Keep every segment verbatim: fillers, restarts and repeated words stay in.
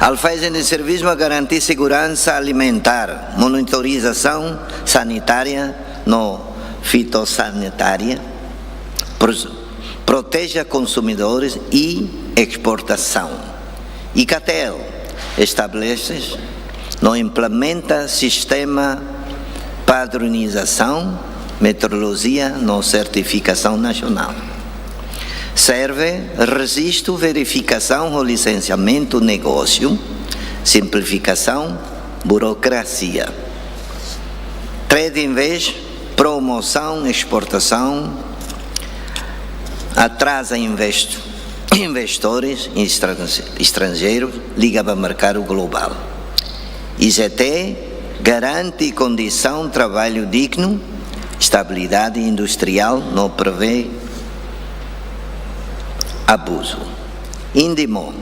Alfaizen de servisu mak garante seguransa alimentár, monitorizasaun sanitária no fitossanitária, pro-, proteje konsumidores i esportasaun. I CATL estabelese no implementa sistema padronizasaun, metrolojia no sertifikasaun nasionál. Serve rejistu, verifikasaun ho lisensiamentu negósiu, simplifikasaun burokrasia. Trade invest, promosaun esportasaun, atraza invest-, investidores estran-, estranjeirus liga ba merkadu globál. IZT garante kondisaun traballu dignu, estabilidade industriál no prevee abuzu. INDIMO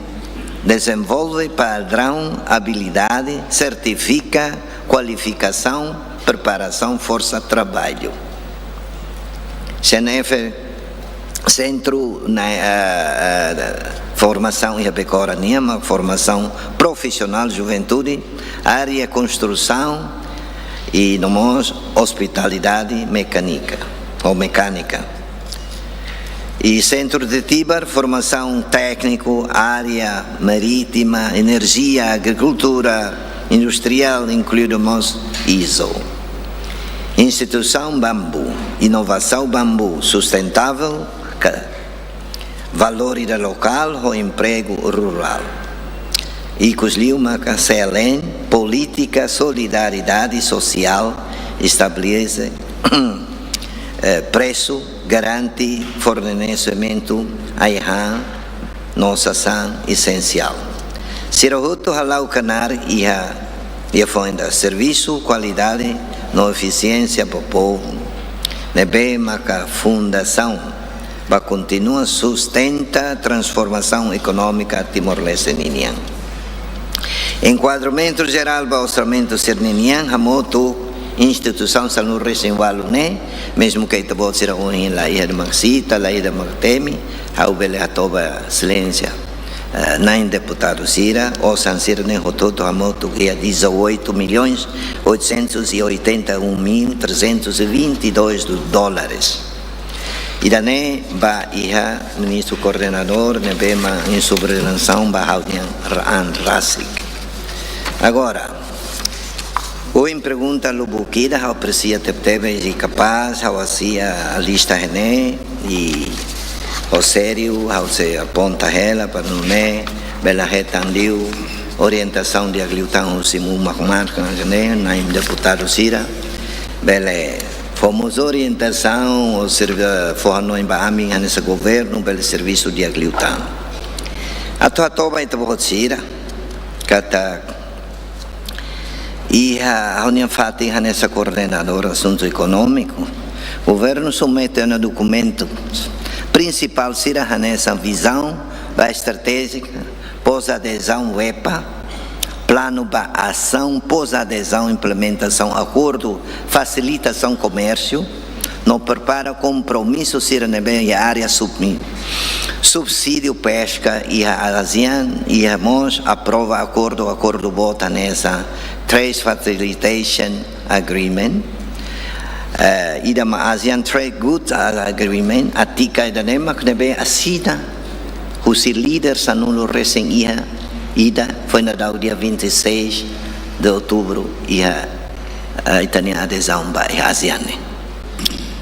dezenvolve padraun abilidade, sertifika kualifikasaun, preparasaun forsa traballu. CNF sentru na, eh, eh, formasaun iha Becora nian, mak formasaun profisionál juventude, área konstrusaun i no mós ospitalidade mekanika ou mekánika. I sentru de Tibar, formasaun tékniku, área marítima, enerjia, agrikultura, industriál, inkluidu mós ISO. Instituisaun Bambu, inovasaun bambu sustentável, ka-, valórizasaun lokál ho empregu rurál. Ikus liu maka CLN, polítika solidariedade sosiál, estabelese, eh, presu, garante fornesimentu ai-han no sasán esensiál. Sira hotu hala'o knaar iha, iha foin da servisu, kualidade no efisiénsia ba povu, ne'ebé maka fundasaun ba kontinua sustenta transformasaun ekonómika Timor-Leste ninian. Enkuadramentu jerál ba orsamentu sira ninian, hamutuk instituisaun sanulu-resin-ualu ne'e, mezmu ke ita-boot sira ohin la iha ida mak sita, la iha ida mak temi, ha'u bele hato'o ba Exelénsia, eh, na'in deputadu sira, osan sira-ne'e hotu-hotu hamutuk iha dezoito milhões oitocentos e oitenta e um mil trezentos e vinte e dois dólares. Ida-ne'e ba iha ministru koordenadór ne'ebé mak insubordinasaun ba ha'u-nia an rasik. Agora, ohin pergunta lubuk ida, ha'u apresia tebetebes i kapás ha'u hasai lista iha ne'e, i ho sériu ha'u sei aponta hela para nune'e bele hetan liu orientasaun di'ak liután husi uma mak marka ne'e, na'in deputadu sira bele fó mós orientasaun ou servi-, fó hanoin ba ami hanesan governu bele servisu di'ak liután. Atu hato'o ba ita-boot sira katak iha ha'u-nia fatin hanesan koordenadór asuntu ekonómiku, governu submete ona dokumentu prinsipál sira hanesan vizaun ba estratéjika pós-adezaun WEPA, planu ba asaun pós-adezaun, implementasaun akordu fasilitasaun komérsiu, no prepara kompromisu sira ne'ebé iha área submi-, subsídiu peska iha ASEAN, iha mós aprova akordu, akordu boot hanesan Trade Facilitation Agreement, eh, ida mak ASEAN Trade Goods Agreement, artiga ida-ne'e mak ne'ebé asina husi líder sanulu-resin-ida, foin daudaun dia vinte e seis de outubro, iha, eh, ita-nia adezaun ba iha ASEAN ne'e.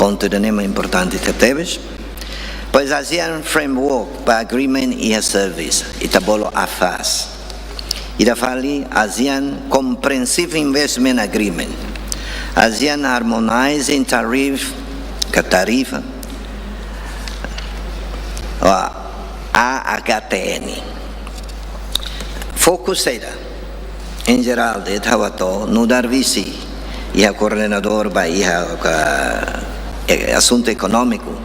Pontu ida-ne'e mak importante tebetebes. Pois ASEAN Framework ba Agreement iha service, ita bolu AFAS. Ida fali ASEAN Comprehensive Investment Agreement, ASEAN Harmonizing Tariff, ka tarifa, wa, AHTN. Fokus saida? Em geral, de Tawato, nu'udar vise iha koordenadór ba iha ka, eh, asuntu ekonómiku.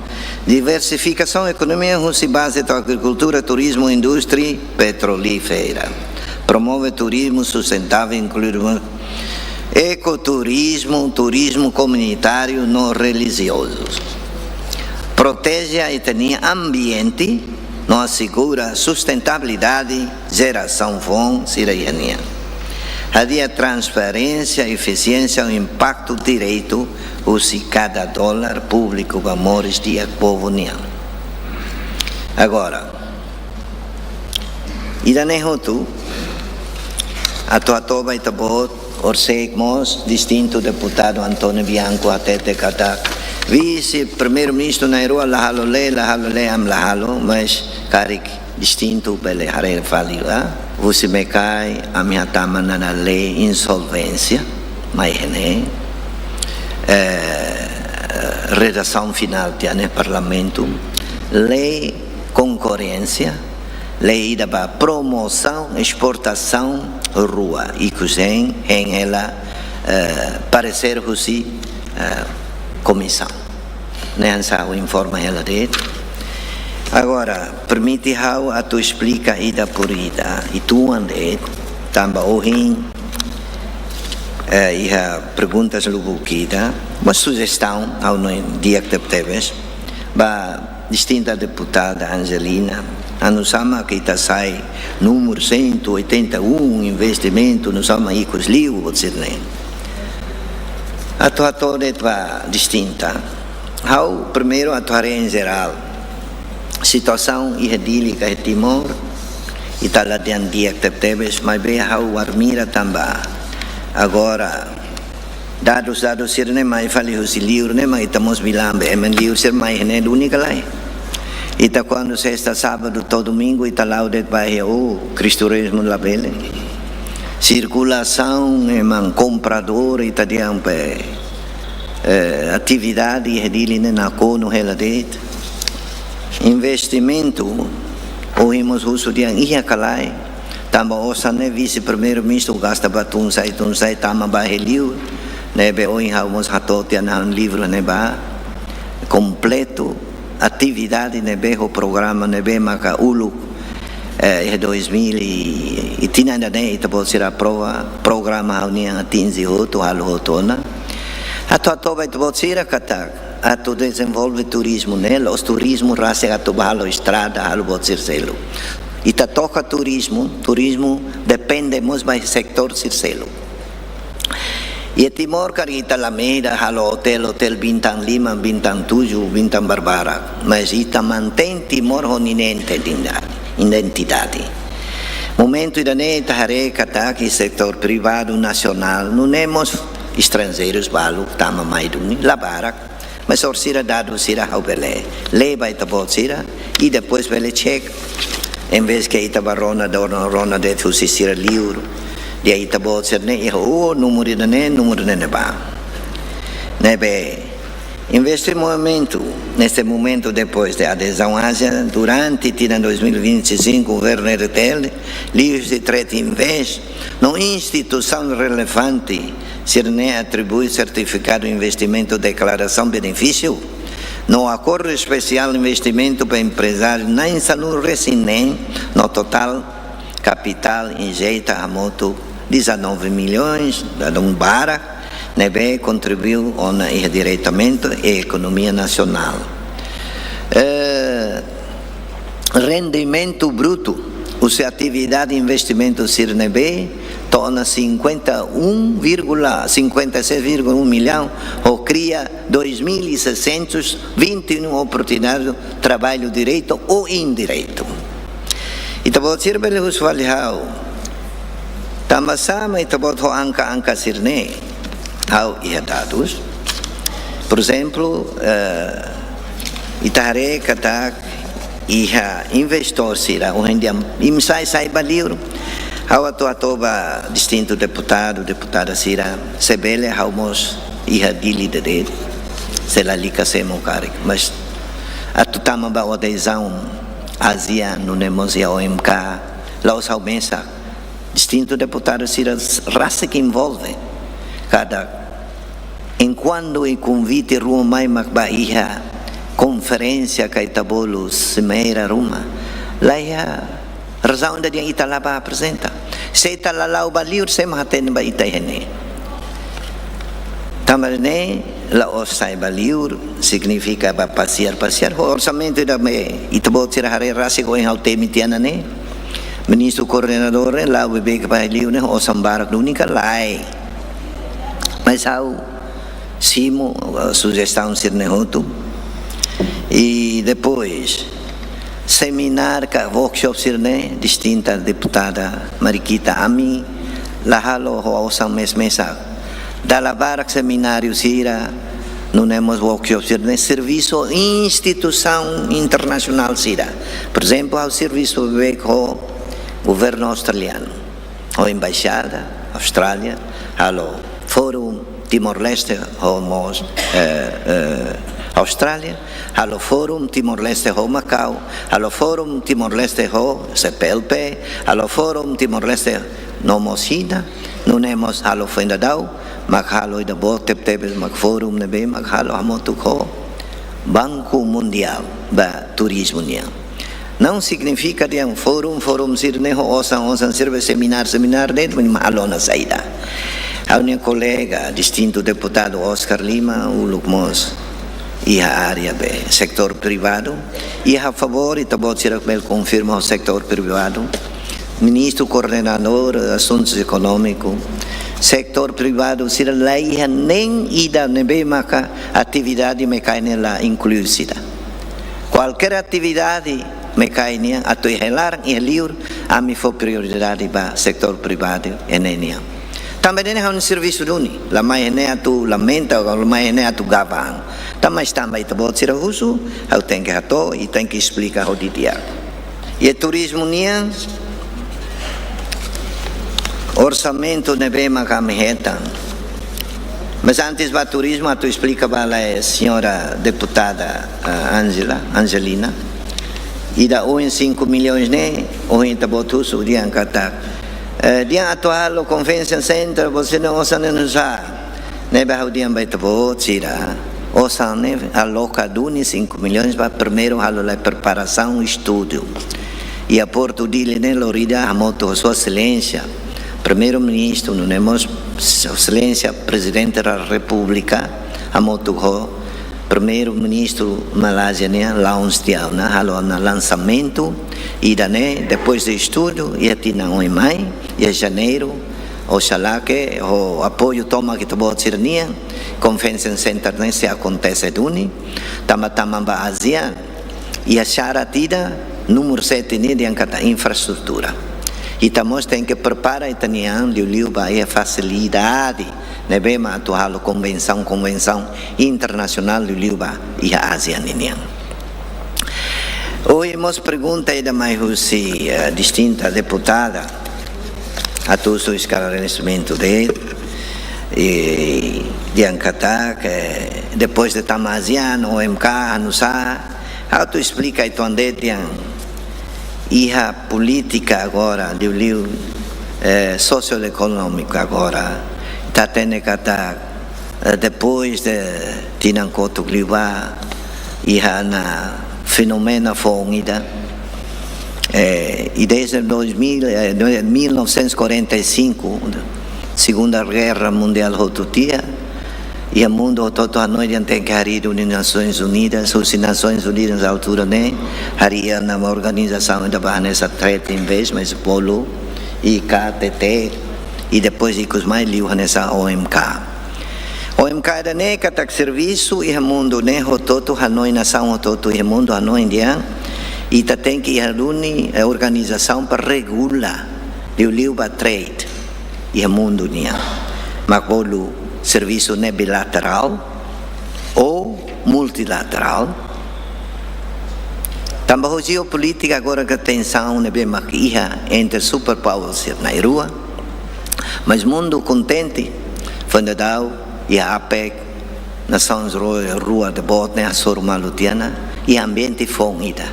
Diversifikasaun ekonomia husi baze to'o agrikultura, turizmu, indústria petrolífera. Promove turizmu sustentável, inkluidu ekoturizmu, turizmu komunitáriu no relijiozu. Proteje ita-nia ambiente, no asegura sustentabilidade jerasaun foun sira iha nian. Hadi'a transparénsia, efisiénsia no impaktu diretu husi kada dolar públiku ba moris di'ak povu nian. Agora, ida-ne'e hotu, atu hato'o ba ita-boot, orsida mós distintu deputadu António Bianco hatete katak Vise-Primeiru-Ministru na'in-rua la halo lei, la halo lei, ami la halo, mas karik distintu bele haree fali, ah? Husi mekai, ami hatama ona lei insolvénsia, mai iha ne'e, eh, redasaun finál tiha ona iha Parlamentu, lei konkorrénsia, lei ida ba promosaun esportasaun rua, ikus hein, hein hela, eh, paresér husi, eh, komisaun. Ne'e hanesan ha'u informa hela de'it. Agora, permite ha'u atu esplika ida por ida, uitoan de'it, tanba ohin, eh, iha perguntas lubuk ida, mas sujestaun, ha'u hanoin di'ak tebetebes, ba distinta deputada Angelina, ah, nusá mak ita sai númeru cento e oitenta e um, investimentu, nusá mak ikus liu, buat sira-ne'e. Atu hato'o de'it ba distinta. Ha'u primeiru atu haree em geral. Situasaun iha Dili ka iha Timor, ita la dehan di'ak tebetebes, maibé ha'u admira tanba agora dadus, dadus sira-ne'e mai fali husi liur ne'e, mak ita mós bilang be, ema liur sira mai iha ne'e duni ka lae. Ita kuandu sesta, sábadu to'o domingu, ita la'o de'it ba iha, oh, Cristo Rei mós labele. Sirkulasaun, ema kompradór, ita dehan be, eh, atividade iha Dili ne'e nakonu hela de'it. Investimentu, ohin mós husu dehan iha ka lae, tanba osan ne'e Vise-Primeiru-Ministru gasta ba tun-sa'e, tun-sa'e tama ba iha liur, ne'ebé ohin ha'u mós hato'o tiha ona livru ne'ebá, kompletu, atividade ne'ebé ho programa ne'ebé maka uluk, eh, iha dois mil e, e tinan ida-ne'e ita-boot sira aprova, programa ha'u-nian atinje hotu, halo hotu ona. Atu hato'o ba ita-boot sira katak, atu dezenvolve turizmu ne'e, la'ós turizmu rasik atu ba halo estrada, halo buat sira seluk. Ita toka turizmu, turizmu depende mós ba setór sira seluk. Iha Timor karik ita la meda halo otél, otél bintang lima, bintang tujuh, bintang barbarak. Mas ita mantein Timor ho ninia identidade, identidade. Momentu ida-ne'e ita haree katak setór privadu nasionál, nune'e mós estranjeirus balu tama mai duni, la barak. Mas orsida dadus sira ha'u bele lee ba ita-boot sira, i depois bele check. Em vez ke ita ba rona, rona, rona de'it husi sira liur. Dehan ita-boot sira-ne'e, iha, oh, númeru ida-ne'e, númeru ne'e ne'ebá. Ne'ebé, investimentu, neste momento, depois de adezaun ASEAN, durante tinan dois mil e vinte e cinco, governu R T L, liuhusi Trade Invest, no instituisaun relevante, sira-ne'e atribui sertifikadu investimentu deklarasaun benefísiu, no akordu espesiál investimentu ba emprezáriu na'in-sanulu-resin-neen, no totál kapitál injeita hamutuk dezanove milhões, dadaun barak, ne'ebé kontribui ona iha diretamente ekonomia nasionál. Eh, rendimentu brutu husi atividade investimentu sira ne'ebé to'o ona cinquenta e um vírgula, cinquenta e seis vírgula um milhão, ho kria dois mil e seiscentos vinte e um oportunidade de trabalho direto ou indireto. Ita-boot sira bele husu fali ha'u, tanba sá mak ita-boot ho angka-angka sira-ne'e? Ha'u iha dadus. Por ezemplu, eh, ita haree katak iha investór sira, ohin dehan imi sai, sai ba liur. Ha'u atu hato'o ba distintu deputadu, deputada sira, se bele ha'u mós iha Dili de'it, se lalika sé mós karik. Mas atu tama ba adezaun ASEAN, nune'e mós iha O M K, la'ós ha'u mesak. Distintu deputadu sira rasik envolve. Katak, enkuantu iha konvite ruma mai mak ba iha konferénsia ka ita bolu simeira ruma, la iha razaun ida dehan ita la bá aprezenta. Se ita la la'o ba liur, sé mak hatene ba ita iha ne'e? Tanba ne'e, La'ós sai ba liur, signifika ba pasiar, pasiar. Ho orsamentu ida-ne'ebé ita-boot sira haree rasik ohin ha'u temi tiha ona ne'e. Ministru koordenadór ne'e la'o beibeik ba liur ne'e ho osan barak duni ka lae. Mas ha'u simu, eh, sujestaun sira-ne'e hotu. I depois, semináriu ka workshop sira-ne'e, distinta deputada Mariquita, ami la halo ho osan mes-mesak. Dala barak semináriu sira, nune'e mós workshop sira-ne'e servisu instituisaun internasionál sira. Por ezemplu, ha'u servisu beibeik ho governu australianu, ho embaixada Austrália, halo Fórum Timor-Leste ho mós, eh, eh, Austrália, halo Fórum Timor-Leste ho Makau, halo Fórum Timor-Leste ho C P L P, halo Fórum Timor-Leste no mós Xina, nune'e mós halo foin daudaun, mak halo ida boot tebetebes mak fórum ne'ebé mak halo hamutuk ho Banku Mundiál ba turizmu nian. Não signifika dehan fórum, fórum sira-ne'e ho osan, osan sira ba semináriu, semináriu de'it, mas halo ona saida. Ha'u-nia kolega, distintu deputadu Oscar Lima, uluk mós iha área ba setór privadu, iha favór, ita-boot sira bele konfirma ho setór privadu, ministru koordenadór asuntus ekonómiku, setór privadu sira la iha nein ida ne'ebé maka atividade MCAE nian la inklui sira. Kualkér atividade MCAE nian atu iha laran, iha liur, ami fó prioridade ba setór privadu iha ne'e nian. Tanba ne'e ha'u-nia servisu duni, la mai iha ne'e atu lamenta, la mai iha ne'e atu gaba an. Tanba, mas tanba ita-boot sira husu, ha'u tenke hato'o, i tenke esplika ho didi'ak. I turizmu nian, orsamentu ne'ebé maka ami hetan. Mas antes ba turizmu, atu esplika ba la, eh, señora deputada, eh, Angela, Angelina. Ida ohin cinco milhões ne'e, ohin ita-boot husu dehan katak, eh, dehan atu halo convention center, bosé-nia osan ne'e nusá. Ne'ebé ha'u dehan ba ita-boot sira, osan ne'e aloka duni cinco milhões ba primeiru halo lai preparasaun, estudu. I aeroportu Dili ne'e lori ida hamutuk ho Sua Exelénsia Primeiru-Ministru, nune'e mós Sua Exelénsia Prezidente da Repúblika, hamutuk ho Primeiru-Ministru Malázia nian, Laurence Tiaw, halo ona lansamentu ida-ne'e, depois de estudu, iha tinan oin mai, iha janeiru, oxalá ke ho apoiu tomak ita-boot sira-nian, convention center ne'e sei akontese duni, tanba tama ba ASEAN, iha syarat ida, númeru sete nian dehan katak infraestrutura. Ita mós tenke prepara ita-nia an liuliu ba iha fasilidade ne'ebé mak atu halo konvensaun, konvensaun internasionál liuliu ba iha ASEAN ninian. Ohin mós pergunta ida mai husi, eh, distinta deputada, atu husu esklaresimentu de'it, i dehan katak, eh, depois de tama ASEAN, OMK, nusá, atu esplika uitoan de'it dehan iha polítika agora, liuliu, eh, sosioekonómika agora, ita hatene katak, eh, depois de tinan kotuk liubá, iha ona fenómenu foun ida, eh, i desde dois mil, eh, mil novecentos e quarenta e cinco, Segunda Guerra Mundiál hotu tiha, iha mundu hotu-hotu hanoin dehan tenke harii duni Nasoins Unidas, husi Nasoins Unidas altura ne'e, harii ona organizasaun ida ba hanesan TRET, em vez, mas bolu IKTT, i depois ikus mai liu hanesan OMK. OMK ida-ne'e katak servisu iha mundu ne'e hotu-hotu hanoin, nasaun hotu-hotu iha mundu hanoin dehan ita tenke iha duni, eh, organizasaun para regula liuliu ba trade iha mundu nian. Mak bolu servisu ne'e bilaterál ou multilaterál. Tanba ho jeopolítika agora ke tensaun ne'ebé mak iha entre superpower sira na'in-rua. Mas mundu kontente, foin daudaun iha APEC, nasaun rua, rua de boot ne'e hasoru malu tiha ona, iha ambiente foun ida.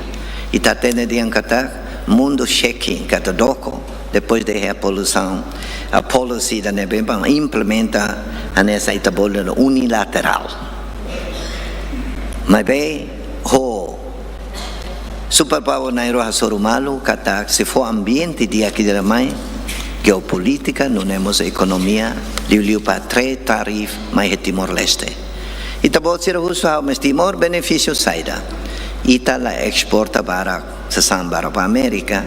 Ita hatene dehan katak mundu shaking, katak doko, depois de iha poluisaun, a policy ida ne'ebé mak implementa hanesan ita bolu unilaterál. Maibé ho superpower na'in-rua hasoru malu, katak sei fó ambiente di'ak ida mai, jeopolítika, nune'e mós ekonomia, liuliu ba trade tariff mai iha Timor-Leste. Ita-boot sira husu ha'u, mas Timor benefísiu saida? Ita la esporta barak, sasán barak ba Amérika,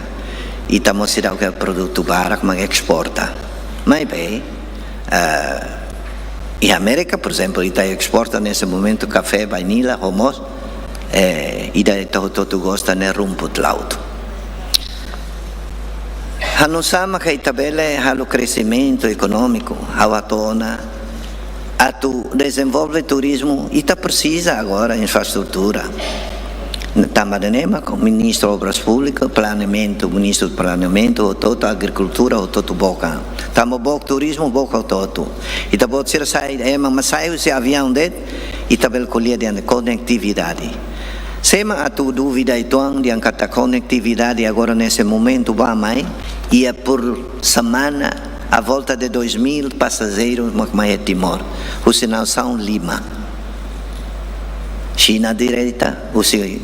ita mós seidauk iha produtu barak mak esporta. Maibé, eh, iha Amérika, por ezemplu, ita esporta neste momentu kafé, bainila, ho mós, eh, ida ita hotu-hotu gosta ne'e rumput laut. Halo nu'usá mak ita bele halo kresimentu ekonómiku, ha'u hato'o ona, atu dezenvolve turizmu, ita presiza agora infraestrutura. Tanba ne'e mak ministru Obras Públikas, planeamentu, ministru planeamentu, hotu-hotu, agrikultura, hotu-hotu book. Tanba book turizmu, book hotu-hotu. Ita-boot sira sai, ema mak sai husi aviaun de'it, ita bele ko'alia dehan konektividade. Sé mak atu dúvida uitoan dehan katak konektividade agora neste momentu ba mai, iha por semana, à volta de dois mil pasajeirus mak mai iha Timor, husi nasaun lima. Xina direta, husi,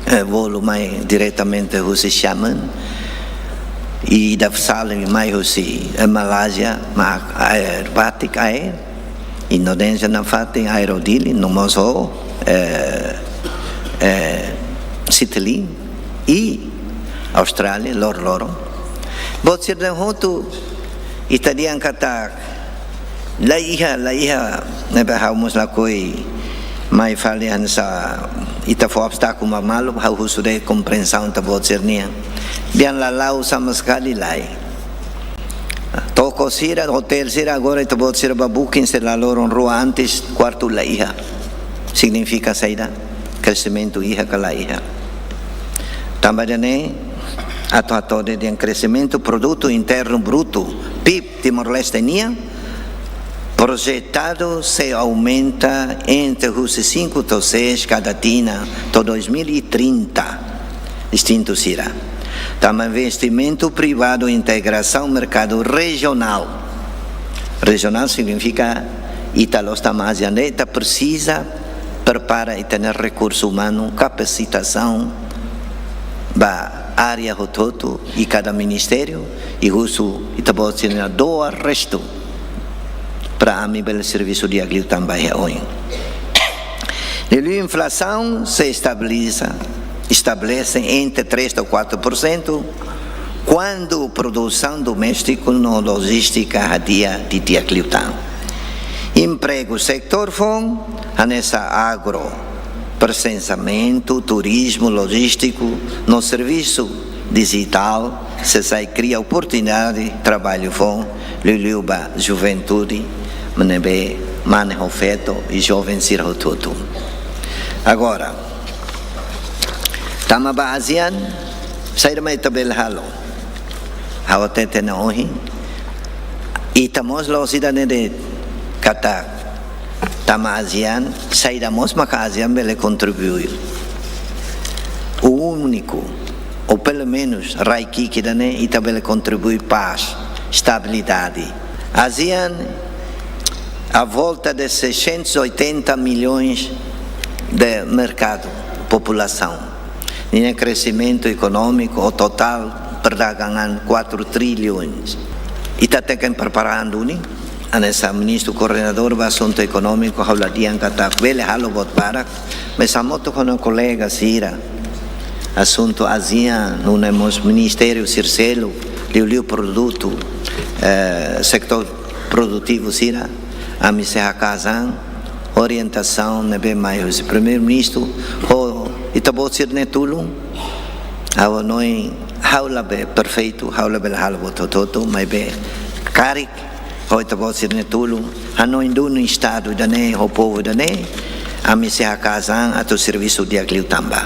eh, voo mai diretamente husi Xiamen, i ida sali mai husi, eh, Malázia, mak Air, Batik Air, Indonézia nafatin Aero Dili, no mós ho, eh, eh, Citilink, i Austrália, loroloron. Boot sira-ne'e hotu, ita dehan katak, la iha, la iha, ne'ebé ha'u mós lakohi mai fali hanesan ita fó obstákulu ba malu, ha'u husu de'it komprensaun ita-boot sira-nian. Dehan la la'o sama sekali lae. Toko sira, otél sira, agora ita-boot sira bá booking sei la loron rua antes, kuartu la iha. Signifika saida? Kresimentu iha ka la iha? Tanba ida-ne'e, atu hato'o dehan kresimentu Produtu Internu Brutu, pib, Timor-Leste nian, projetadu sei aumenta entre husi cinco to'o seis kada tinan, to'o dois mil e trinta, distintu sira. Tanba investimentu privadu, integrasaun merkadu rejionál. Rejionál signifika ita la'ós tama ASEAN de'it, ita presiza prepara ita-nia rekursu umanu, kapasitasaun ba área hotu-hotu iha kada ministériu, i husu ita-boot sira-nia doa restu para ami bele servisu di'ak liután ba iha oin. Liuliu inflasaun sei estabiliza, estabelese entre três to'o quatro por cento, kuandu produsaun doméstiku no lojístika hadi'a di'ak liután. Empregu setór foun, hanesan agro, prosesamentu, turizmu, lojístiku, no servisu dijitál, sei sai kria oportunidade traballu foun, liuliu ba juventude, ne'ebé mane ho feto i joven sira hotu-hotu. Agora, tama ba ASEAN, saida mak ita bele halo? Ha'u hatete ona ohin, ita mós la'ós ida-ne'e de'it katak tama ASEAN, saida mós maka ASEAN bele kontribui. O único, ou pelo menos, rai ki'ik ida-ne'e, ita bele kontribui pás, estabilidade. ASEAN, à volta de seiscentos e oitenta milhões de merkadu, populasaun. Ninia kresimentu ekonómiku ou totál perdagangan quatro trilhões. Ita tenke prepara duni, hanesan ministru koordenadór ba asuntu ekonómiku, ha'u la dehan katak bele halo buat barak, mas hamutuk ho ha'u-nia kolega sira, asuntu ASEAN, nune'e mós ministériu sira seluk, liuliu produtu, eh, setór produtivu sira, ami sei hakaas an orientasaun ne'ebé mai husi Primeiru-Ministru, ho ita-boot sira-nia tulun, ha'u hanoin ha'u labele perfeitu, ha'u labele halo buat hotu-hotu, maibé karik ho ita-boot sira-nia tulun, hanoin duni Estadu ida-ne'e, ho povu ida-ne'e, ami sei hakaas an atu servisu di'ak liután ba.